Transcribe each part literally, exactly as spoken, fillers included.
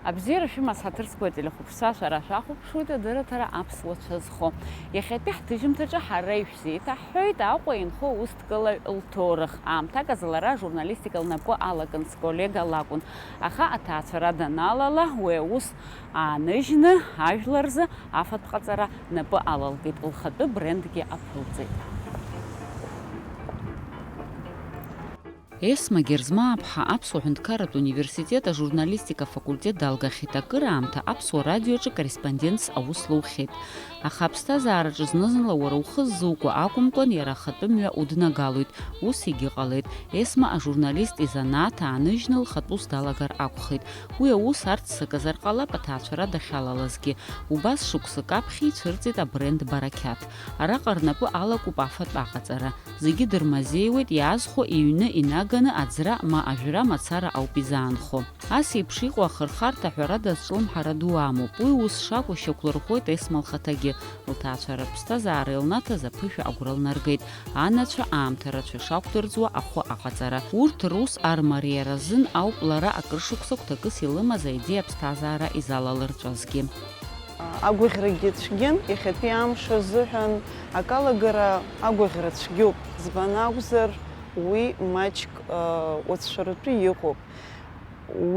Абзиара шәымаз, ҳаҭыр зқәу ателехәаԥшцәа, шәара шәахәаԥшуеит адырраҭара аԥсуа цәа зхо. Иахьатәи ҳҭыжьымҭаҿы ҳара ишәзеиҭаҳҳәоит Аҟәа инхо аусҭгылаҩ лҭоурых. Аамҭак азы лара ажурналистика лнапы алакын, сколлега лакәын. Аха аҭаацәара даналала, уи аус ааныжьны, ажәлар рзы афатә ҟаҵара напы алалкит, лхатәы брендгьы аԥылҵеит. Есма Герзмааԥҳа Аԥсуа ҳәынҭқарратә университет ажурналистика афакультет далгахьеит. Акыраамҭа Аԥсуа радиоаҿы корреспондентс аус лухьеит. Аха аԥсҭазаараҿы зны-зынла уара ухы ззукуа акәымкәан, иара ахатәы мҩа уднагалоит. Ус егьыҟалеит. Есма ажурналист изанааҭ ааныжьны лхатә ус далагар акәхеит. Уи аус арццаказар ҟалап аҭаацәара дахьалалазгьы. Убас шықәсык аԥхьа ицәырҵит абренд Барақьаҭ. Араҟа рнапы алакуп афатә аҟаҵара. Зегьы дырмазеиуеит, иаазхәо иҩны инаганы аӡра ма ажәра мацара ауп изаанхо. Ас еиԥш иҟоу ахырхарҭа ҳәарада азҿлымҳара ду амоуп. Уи ус шакәу шьақәлырӷәӷәеит Есма лхаҭагьы. Лҭаацәара рыԥсҭазаара илнаҭаз аԥышәа агәра лнаргеит. Анацәа аамҭа рацәа шақәдырӡуа ахәы аҟаҵара. Урҭ рус армариара азын ауп лара акыр шықәса гәҭакыс илымаз аидеиа аԥсҭазаара изалалырҵәазгьы. Агәаӷьрагьы цәгьан, иахьатәи амш азыҳәан акалагара агәаӷьра цәгьоуп, избан акәзар, уи маҷк, ы, уацәшәаратәы иҟоуп.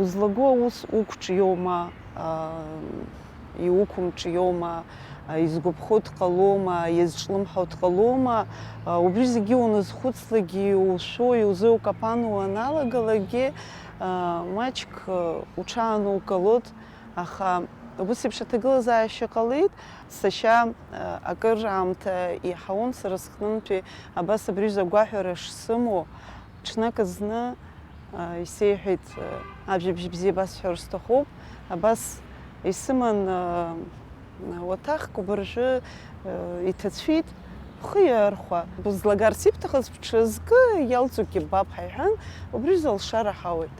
Узлаго аус уқәҿиоума, ы, иуқәымҿиома, ы, изгәаԥхо дҟалома, иазҿлымҳау дҟалома, ы, убри зегьы уназхәыцлакгьы, иушәо, иузеилкаԥано уаналагалакгьы, ы, маҷк, ы, уҽаанукылоит. Аха убыс еиԥш аҭагылазаашьа ҟалеит, сашьа, а, акыр аамҭа иаҳауан сара сҟнынтәи, абас абри аҩыза агәаҳәара шсымоу, ҽнак зны, а, исеиҳәеит, а, ажәабжь бзиа басҳәар сҭахуп, абас исыман, а, уаҭахк убыржәы, а, иҭацәит, бхы иархәа, бызлагарц ибҭахыз бҽазкы иалҵугьы ббап ҳәа иҳәан, убри аҩыза алшара ҳауеит.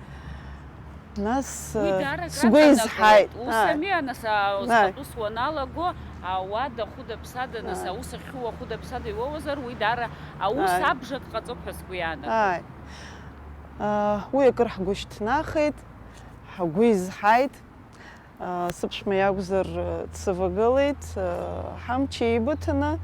Нас, уи э, даара сгәы акраҵанакуеит. Изҳаит. Ус, ааи, ами, нас, а, ааи, схатәы суаналаго, ауада хәыда-ԥсада, нас, ааи, аус ахьхьу хәыда-ԥсада иуоуазар, уи даара аус, ааи, абжак ҟаҵоуп ҳәа сгәы иаанагоит. Ааи. А, уи акыр ҳгәы шьҭнахит, ҳгәы изҳаит. А, сыԥшәма иакәзар, э, дсывагылеит, э, ҳамч еибыҭаны,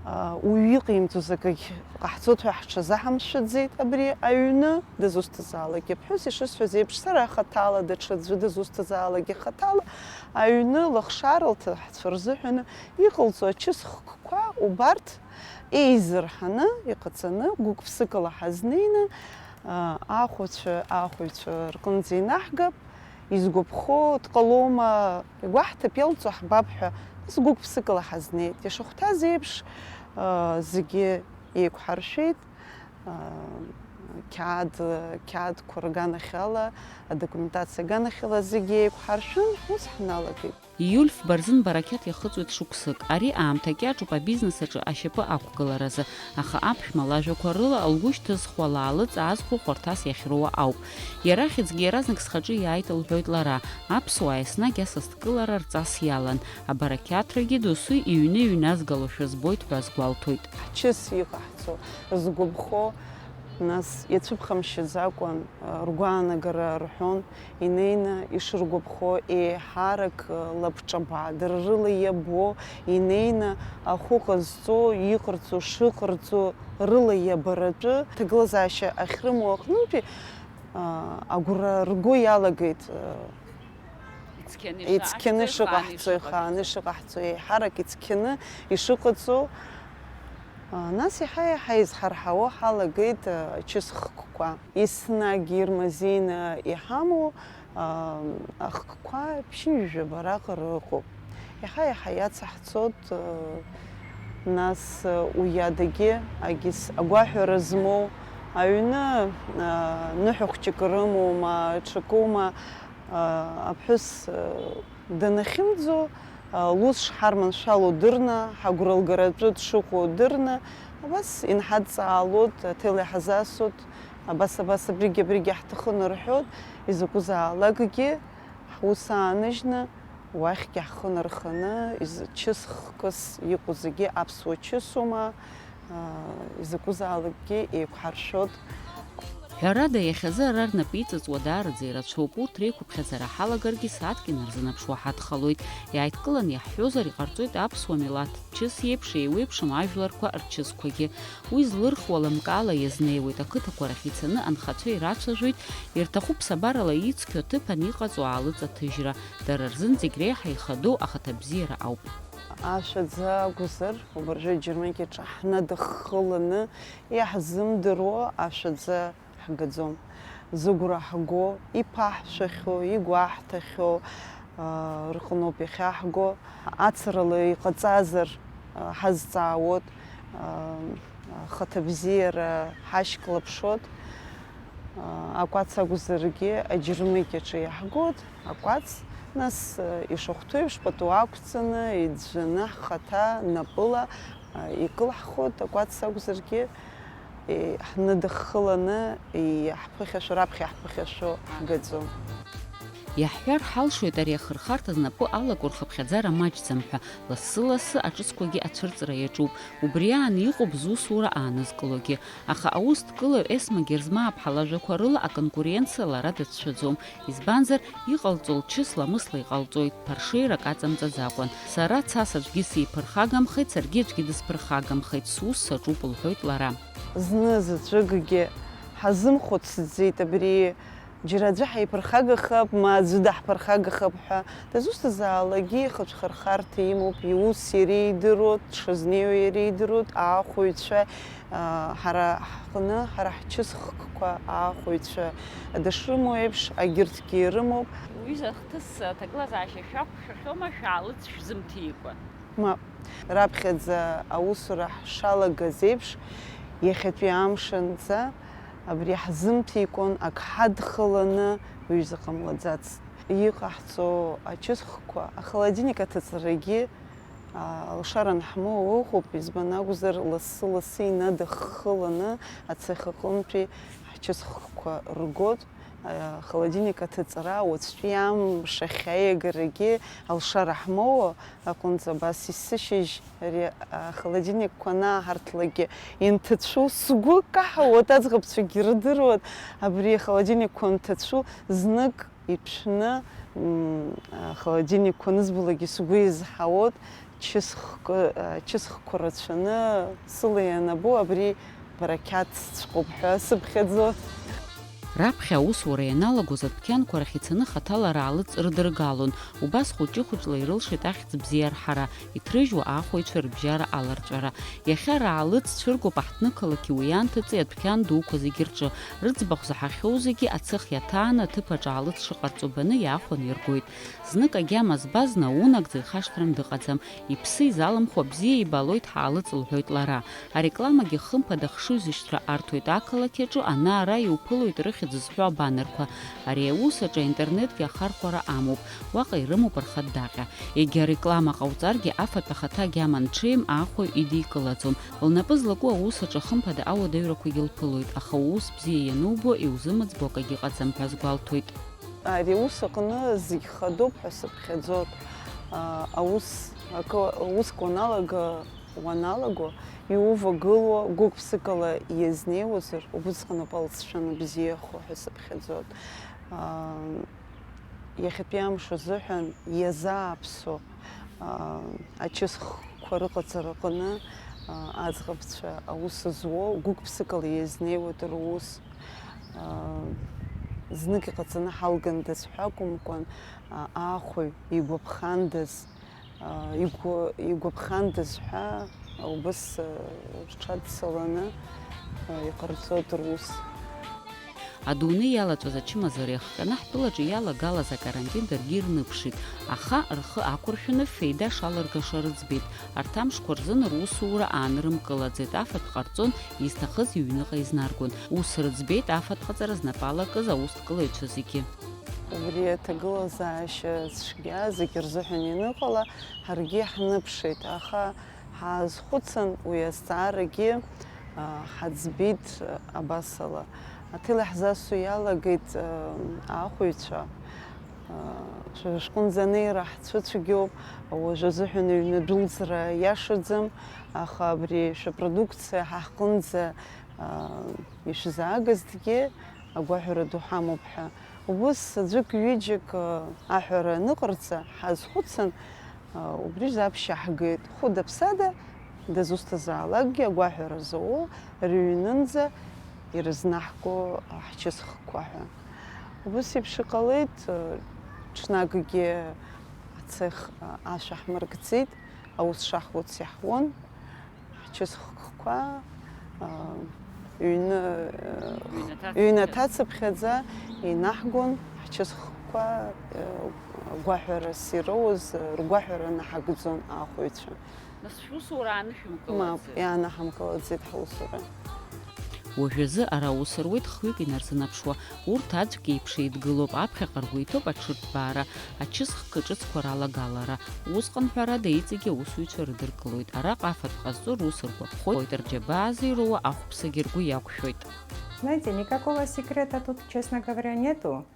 а, уаҩы иҟаимҵоз акагь ҟаҳҵоит ҳәа ҳҽазаҳамшәаӡеит абри аҩны. Дызусҭазаалакгьы, аԥҳәыс ишысҳәаз еиԥш, сара хаҭала, даҽаӡәы дызусҭазаалакгьы хаҭала, аҩны лыхшара лҭаҳцәа рзыҳәаны иҟалҵо ачыс хкқәа убарҭ еизырҳаны, иҟаҵаны, гәык-ԥсыкала ҳазнеины, а, ахәацәа, ахәаҩцәа рҟынӡа инаҳгап, изгәаԥхо дҟалома, игәаҳҭап, иалҵуа ҳбап ҳәа, нас гәык-ԥсыкала ҳазнеит. Ишахәҭаз еиԥш, а, зегьы еиқәҳаршәеит. Қьаад, қьаадқәа рганахьала, адокументациа аганахьала зегьы еиқәҳаршәын, ус ҳналагеит. Ииуль фба рзын Барақьаҭ иахыҵуеит шықәсык. Ари аамҭа кьаҿуп абизнес аҿы ашьапы ақәгыларазы, аха аԥшәма лажәақәа рыла лгәы шьҭызхуа лаалыҵ аазхәо хәарҭас иахьроуа ауп. Иара ахьӡгьы иаразнак схаҿы иааит, лҳәоит лара, аԥсуаа еснагь асасдкылара рҵас иалан, абарақьаҭрагьы досу иҩны иҩназгалошәа збоит ҳәа азгәалҭоит. Ҳчыс иҟаҳҵо, згәаԥхо, нас иацәыԥхамшьаӡакәан, ргәаанагара рҳәон, инеины ишыргәаԥхо еиҳарак лабҿаба, дара рыла иабо, инеины ахәы ҟазҵо, иҟарҵо, шыҟарҵо рыла иабаратәы ҭагылазаашьа ахьрымоу аҟнытәи, агәра рго иалагеит. Ицқьаны ицқьаны ишыҟаҳҵо, ишыҟаҳҵо, ихааны ишыҟаҳҵо, еиҳарак ицқьаны ишыҟаҵо. А, нас иаҳа-иаҳа изҳарҳауа ҳалагеит, а, ачыс хкқәа. Еснагь ирмазеины иҳамоу, а, ахкқәа ԥшьынҩажәаба раҟара ыҟоуп. Иаҳа-иаҳа иацаҳҵоит, а, нас, а, уи адагьы агьыс агәаҳәара змоу аҩны, а, ныҳәа хәҷык рымоума, ҽакума, Аԥҳәыс данахьымӡо, лус шҳарманшәало дырны, ҳагәра лгаратәы дшыҟоу дырны, абас инҳадҵаалоит, аҭел иҳазасуеит, абас, абас, абригь, абригь ҳҭахын рҳәоит, изакәызаалакгьы ҳус ааныжьны, уахьгьы ҳхы нарханы, из-, чыс хкыс иҟоу зегьы аԥсуа чысума, изакәызаалакгьы еиқәҳаршәоит. Ҳәарада, иахьазы ара рнапы иҵыҵуа даараӡа ирацәоуп. Урҭ реиқәыԥхьаӡара ҳалагаргьы, сааҭк инарзынаԥшуа ҳадхалоит. Иааидкыланы иаҳҳәозар, иҟарҵоит аԥсуа милаҭ чыс иеиԥш еиуеиԥшым ажәларқәа рчысқәагьы. Уи злырхуа лымкаала иазнеиуеит, ақыҭақәа рахь ицаны анхацәа ирацәажәоит, ирҭаху ԥсабарала ицқьоу аҭыԥан иҟаҵоу аалыҵаҭыжьра. Дара рзын зегь реиҳа ихадоу ахаҭабзиара ауп. Ашәаӡа акәзар, уажәы Џьармыкьаҿы ҳнадыххыланы иаҳзымдыруа ашәаӡа ҳгаӡом. Зыгәра ҳго, иԥаҳшәахьоу, игәаҳҭахьоу, аа, рҟноуп иахьаҳго. Ацарала иҟаҵазар, аа, ҳазҵаауот, аа, ахаҭабзиара ҳашьклаԥшот. Аа, акәац акәзаргьы, аџьармыкьаҿы иаҳгот, акәац, нас, аа, ишахәҭоу еиԥш, пату ақәҵаны, иӡәӡәаны ҳхаҭа напыла, аа, икылҳхот, акәац акәзаргьы, е, ҳныдыххыланы, иаҳԥыхьашәо, раԥхьа иаҳԥыхьашәо ҳгаӡом. Иаҳҳәар ҳалшоит, ари ахырхарҭа знапы алаку рхыԥхьаӡара маҷӡам ҳәа, лассы-лассы аҿыцқәагьы ацәырҵра иаҿуп, убри аан иҟоуп зусура аанызкылогьы. Аха аусҭкылаҩ Есма Герзмааԥҳа лажәақәа рыла аконкуренциа лара дацәшәаӡом, избанзар, иҟалҵо лчыс ламысла иҟалҵоит, ԥаршеирак аҵамҵаӡакәан. Сара цас аӡәгьы сиԥырхагамхеит, саргьы аӡәгьы дысԥырхагамхеит, сус саҿуп, лҳәоит лара. Зны заҵәыкгьы ҳазымхәыцӡеит абри, џьара аӡәы ҳаиԥырхагахап, ма аӡәы даҳԥырхагахап ҳәа. Дызусҭазаалакгьы ихатә хырхарҭа имоуп, иус иара идыруа, дшызнеиуа иара идыруа, аахәаҩцәа, аа, ҳара ҳҟны, ҳара ҳчысхкқәа аахәаҩцәа дышрымоу еиԥш, агьырҭгьы ирымоуп. Уҩыза ахҭыс аҭагылазаашьа шәақәшәахьоума, шәаалыҵ шәзымҭеикәа? Мап. Раԥхьаӡа аусура ҳшалагаз еиԥш, иахьатәи амшынӡа абри ҳзымҭеикәан, ак ҳадхаланы уҩыза ҟамлаӡацт. Иҟаҳҵо ачысхқәа, ахолодильник аҭыҵрагьы, аа, алшара анҳмоуа ыҟоуп, избан акәзар, лассы-лассы инадыххыланы ацех аҟынтәи ҳчысхқәа ргот. Ахолодильник аҭыҵра уаҵәтәи амш ахьааигарагьы алшара ҳмоуа аҟынӡа абас есышьыжь ари ахолодильникқәа анааҳарҭлакгьы инҭацәу сгәы каҳауеит, аӡӷабцәагьы ирдыруеит абри ахолодильникқәа анҭацәу, знык иҭәны, м, ахолодильникқәа анызбалакгьы сгәы изҳауеит. Чысхк-, чысхқәа рацәаны сыла ианабо абри барақьаҭҵәҟьоуп ҳәа сыԥхьаӡоит. Раԥхьа аусура ианалагоз адәқьанқәа рахь ицаны хаҭала раалыҵ рыдыргалон, убас хәыҷы-хәыҷла ирылшеит ахьӡ бзиа арҳара, иҭрыжьуа аахәаҩцәа рыбжьара аларҵәара. Иахьа раалыҵ цәыргоуп аҳҭнықалақьи уи анҭыҵи адәқьан дуқәа зегьы рҿы. Рыӡбахә заҳахьоу зегьы ацех иаҭааны аҭыԥ аҿы аалыҵ шыҟарҵо баны иаахәаны иргоит. Знык агьама збаз наунагӡа ихашҭран дыҟаӡам, иԥсы изалымхуа бзиа ибалоит ҳаалыҵ лҳәоит лара. Арекламагьы хымԥада хшыҩзышьҭра арҭоит ақалақь аҿы, ана-ара иуԥылоит рыхьӡ зҳәо абанерқәа. Ари аус аҿы аинтернетгьы ахархәара амоуп, уаҟа ирымоуп рхатә даҟьа. Егьа реклама ҟауҵаргьы афатә ахаҭа агьама нҽеим, аахәаҩ идикылаӡом. Лнапы злаку аус аҿы хымԥада ауадаҩрақәагьы лԥылоит, аха уус бзиа ианубо, иузымыӡбо акагьы ыҟаӡам ҳәа сгәалҭоит. Ари аус аҟны зегь хадоуп ҳәа сыԥхьаӡоит. Аус, акы, уск уаналага, уаналаго, иувагылоу гәык-ԥсыкала иазнеиуазар, убысҟан апалццәа аныбзиахо ҳәа сыԥхьаӡоит. Иахьатәи амш азыҳәан иазааԥсо, ачысхқәа рыҟаҵара аҟны, аӡӷабцәа аус зуоу гәык-ԥсыкала иазнеиуеит рус. Знык иҟаҵаны ҳалгандаз ҳәа акәымкәан, аахәаҩ игәаԥхандаз, игәы-, игәаԥхандаз ҳәа убыс рҽадцаланы иҟарҵоит рус. Адунеи иалаҵәаз ачымазара иахҟьаны ҳтәылаҿы иалагалаз акарантин даргьы ирныԥшит, аха рхы ақәыршәаны феида шалыргаша рыӡбеит. Арҭ амшқәа рзын русура аанрымкылаӡеит, афатә ҟарҵон, изҭахыз иҩныҟа изнаргон. Ус рыӡбеит афатә ҟаҵара знапы алакыз аусҭкылаҩцәа зегьы. Убри аҭагылазаашьа цәгьа зегьы рзыҳәан ианыҟала, ҳаргьы ҳныԥшит, аха ҳаазхәыцын, уи азҵаарагьы, а, ҳаӡбеит, а, абасала. Аҭел иаҳзасу иалагеит, а, аахәаҩцәа, а, шәара шәҟынӡа анеира ҳцәыцәгьоуп, уажә азыҳәан аҩны дәылҵра иашаӡам, аха абри шәапродукциа ҳа ҳҟынӡа аа, ишәзаагазҭгьы агәаҳәара ду ҳамоуп ҳәа. Ус аӡәык-ҩыџьак, аа, аҳәара аныҟарҵа, ҳазхәыцын, аа, убри заԥшьа ҳгеит. Хәыда-ԥсада дызусҭазаалакгьы агәаҳәара зауа рыҩнынӡа ирызнаҳго ҳчысхқәа ҳәа. Убыс еиԥш иҟалеит, ҽнакгьы ацех ашә аҳмыркӡеит, аус шаҳуц иаҳуан, ҳчысхқәа, ҩны, Ҩнаҭацыԥхьаӡа. Ҩнаҭацыԥхьаӡа инаҳгон, ҳчысхқәа, агәаҳәарас ироуз ргәаҳәара наҳагӡон аахәаҩцәа. Нас шәусура аанышәымкылаӡеит? Мап, иаанаҳамкылаӡеит ҳусура. Уажәазы ара аус руеит хҩык инарзынаԥшуа. Урҭ аӡәк еиԥш еидгылоуп, аԥхьаҟа ргәы иҭоуп аҽырҭбаара, ачысхк ҿыцқәа ралагалара. Усҟан, ҳәарада, иҵегьы аусуҩцәа рыдыркылоит. Араҟа афатә ҟазҵо рус ргәаԥхоит, рџьабаа зеироуа ахәԥсагьы ргәы иақәшәоит. Знаете, никакого секрета тут, честно говоря, нету.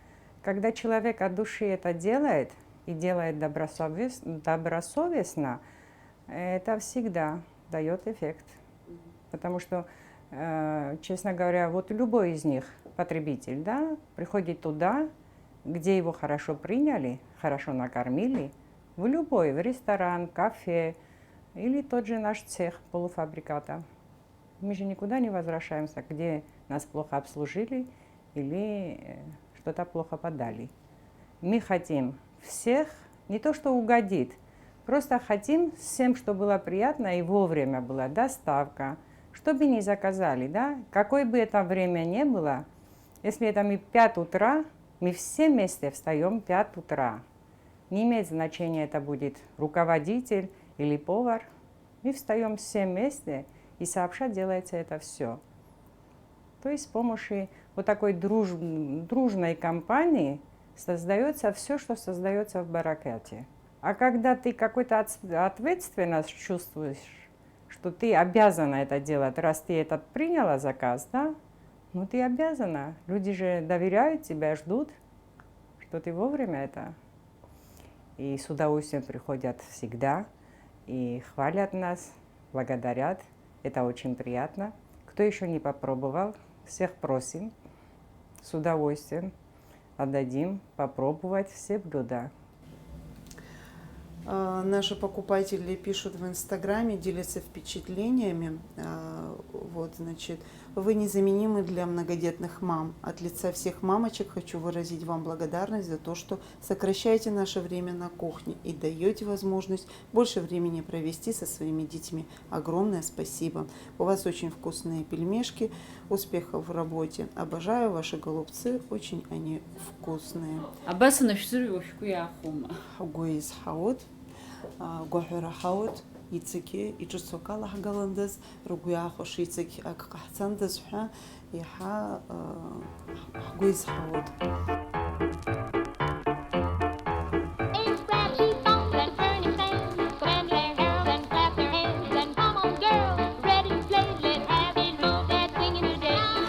Когда человек от души это делает, и делает добросовес-, добросовестно, это всегда даёт эффект. Потому что, э, честно говоря, вот любой из них, потребитель, да, приходит туда, где его хорошо приняли, хорошо накормили, в любой, в ресторан, кафе или тот же наш цех полуфабриката. Мы же никуда не возвращаемся, где нас плохо обслужили или, э, что-то плохо подали. Мы хотим всех, не то что угодить, просто хотим всем, чтобы было приятно и вовремя была доставка, что бы ни заказали, да, какое бы это время ни было, если это мы пять утра, мы все вместе встаём пять утра. Не имеет значения, это будет руководитель или повар. Мы встаём все вместе, и сообща делается это всё. То есть с помощью вот такой друж-, дружной компании создаётся всё, что создаётся в Баракате. А когда ты какой-то отс-, ответственность чувствуешь, что ты обязана это делать, раз ты этот приняла заказ, да? Ну, ты обязана. Люди же доверяют тебя, ждут, что ты вовремя это. И с удовольствием приходят всегда, и хвалят нас, благодарят. Это очень приятно. Кто ещё не попробовал, всех просим, с удовольствием отдадим попробовать все блюда. А, наши покупатели пишут в Инстаграме, делятся впечатлениями. А, вот, значит, вы незаменимы для многодетных мам. От лица всех мамочек хочу выразить вам благодарность за то, что сокращаете наше время на кухне и даёте возможность больше времени провести со своими детьми. Огромное спасибо. У вас очень вкусные пельмешки. Успехов в работе. Обожаю ваши голубцы. Очень они вкусные. Абас анышәзырҩуа шәгәы иаахәома? Ҳгәы изҳауеит, а, гәаҳәара ҳауеит, иҵегьы иҿыцу акы алаҳгаландаз, ргәы иаахәаша иҵегь ак ҟаҳҵандаз ҳәа иаҳа, а, ҳгәы изҳауеит.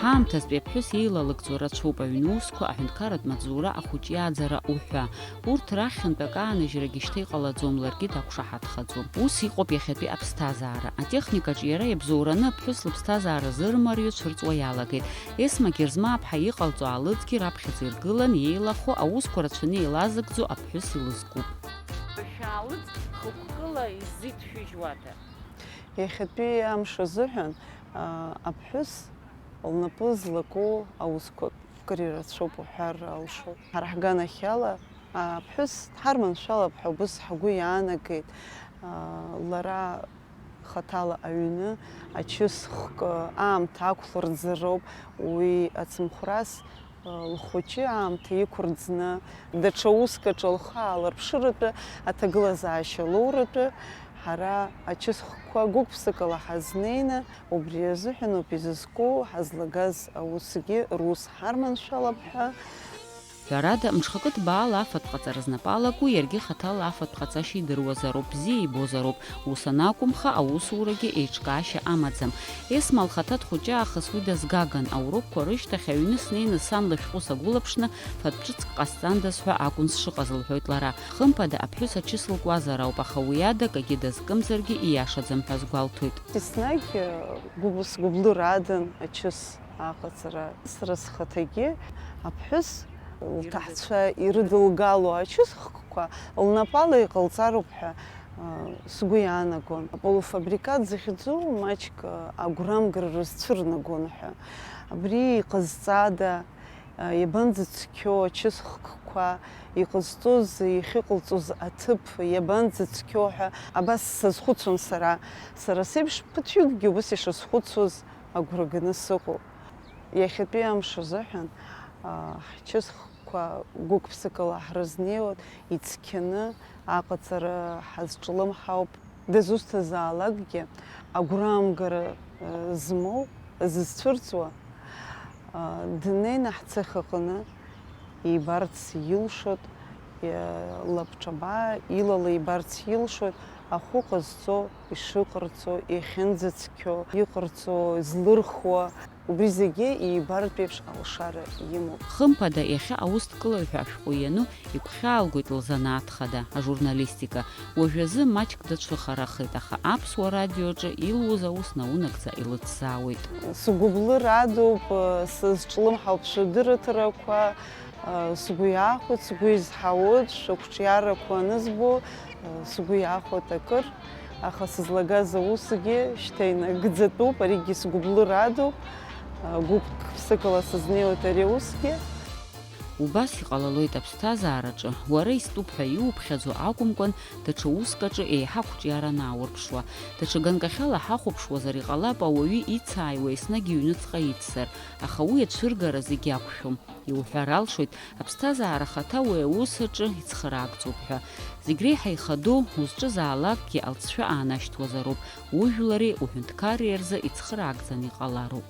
Ҳаамҭазтәи аԥҳәыс еилалыгӡо рацәоуп аҩны усқәа, аҳәынҭқарратә маҵзура, ахәыҷы иааӡара уҳәа. Урҭ рахьынтә акы ааныжьрагьы шьҭа иҟалаӡом, ларгьы дақәшаҳаҭхаӡом. Ус иҟоуп иахьатәи аԥсҭазаара. Атехникаҿы иара иабзоураны аԥҳәыс лыԥсҭазаара зырмарио цәырҵуа иалагеит. Есма Герзмааԥҳа иҟалҵо аалыҵгьы раԥхьаӡа иргылан, еилахәо, аусқәа рацәаны еилазыгӡо аԥҳәыс илызкуп. Шәаалыҵ хықәкыла иззышәыжьуада? Иахьатәи амш азыҳәан, аа, аԥҳәыс лнапы злаку аусқәа акыр ирацәоуп уҳәар алшоит. Ҳара ҳганахьала, аԥҳәыс дҳарманшәалап ҳәа убыс ҳгәы иаанагеит. Лара хаҭала аҩны ачысхк аамҭа ақәлырӡароуп, уи ацымхәрас лхәыҷы аамҭа иқәырӡны, даҽа уск аҿы лхы ааларԥшыратәы, аҭагылазаашьа лоуратәы, ҳара ачысхкқәа гәык-ԥсыкала ҳазнеины, убри азыҳәаноуп изызку, ҳазлагаз аусгьы рус ҳарманшәалап ҳәа. Ҳәарада, мҽхакы ҭбаала афатә ҟаҵара знапы алаку иаргьы хаҭала афатә ҟаҵашьа идыруазароуп, бзиа ибозароуп, ус анакәымха, аусурагьы еиҿкаашьа амаӡам. Есма лхаҭа дхәыҷы аахыс уи дазгаган, аурокқәа рышьҭахь аҩны снеины сан лышәҟәы сагәылаԥшны, фатә ҿыцк ҟасҵандаз ҳәа акәын сшыҟаз, лҳәоит лара. Хымԥада, аԥҳәыс ачыс лкуазар ауп, аха уи ада акгьы дазкымзаргьы ииашаӡам ҳәа сгәалҭоит. Еснагь, э, гәыб-, сгәыблыра адан ачыс аҟаҵара. Сара схаҭагьы аԥҳәыс лҭаҳцәа ирыдылгало ачысхкқәа лнапала иҟалҵароуп ҳәа, э, сгәы иаанагон. Аполуфабрикат захьӡу маҷк, э, агәрамгара рызцәырнагон ҳәа. Абри иҟазҵада? Иабанӡацқьоу ачысхкқәа, иҟазҵоз, иахьыҟалҵоз аҭыԥ иабанӡацқьоу ҳәа абас сазхәыцуан сара. Сара сеиԥш ԥыҭҩыкгьы убас ишазхәыцуаз агәра ганы сыҟоуп. Иахьатәи амш азыҳәан, а, ҳчысхкқәа гәык-ԥсыкала ҳрызнеиуан, ицқьаны аҟаҵара ҳазҿлымҳауп. Дызусҭазаалакгьы агәрамгара, э, змоу, зызцәырҵуа, э, днеины ҳцех аҟны ибарц илшоит, э, лабҿаба илала ибарц илшоит, ахәы ҟазҵо, ишыҟарҵо, иахьынӡацқьоу, иҟарҵо, злырхуа, убри зегьы иибартә еиԥш алшара имоуп. Хымԥада, иахьа аус дкылаҩ ҳәа ашәҟәы иану, игәхьаалгоит лзанааҭ хада, ажурналистика. Уажәазы маҷк дацәыхарахеит, аха Аԥсуа радиоаҿы илуз аус наунагӡа илыцзаауеит. Сгәыблыр адуп, сызҿлымҳауп шәыдырраҭарақәа, сгәы иахәоит, сгәы изҳауеит шәықәҿиарақәа анызбо, сгәы иахәоит акыр, аха сызлагаз аусгьы шьҭа инагӡатәуп, аригьы сгәыблыр адуп, гәык-ԥсыкала сызнеиуеит ари аусгьы. Убас иҟалалоит аԥсҭазаараҿы, уара истәуп ҳәа иуԥхьаӡо акәымкәан, даҽа уск аҿы еиҳа ақәҿиара анааурԥшуа. Даҽа ганкахьала ҳахәаԥшуазар, иҟалап ауаҩы ицааиуа еснагь иҩныҵҟа ицзар, аха уи ацәыргара зегьы ақәшәом. Иуҳәар алшоит, аԥсҭазаара ахаҭа уи аус аҿы ицхыраагӡоуп ҳәа. Зегь реиҳа ихадоу, узҿызаалакгьы алҵшәа аанашьҭуазароуп, ужәлари уҳәынҭқарреи рзы ицхыраагӡаны иҟалароуп.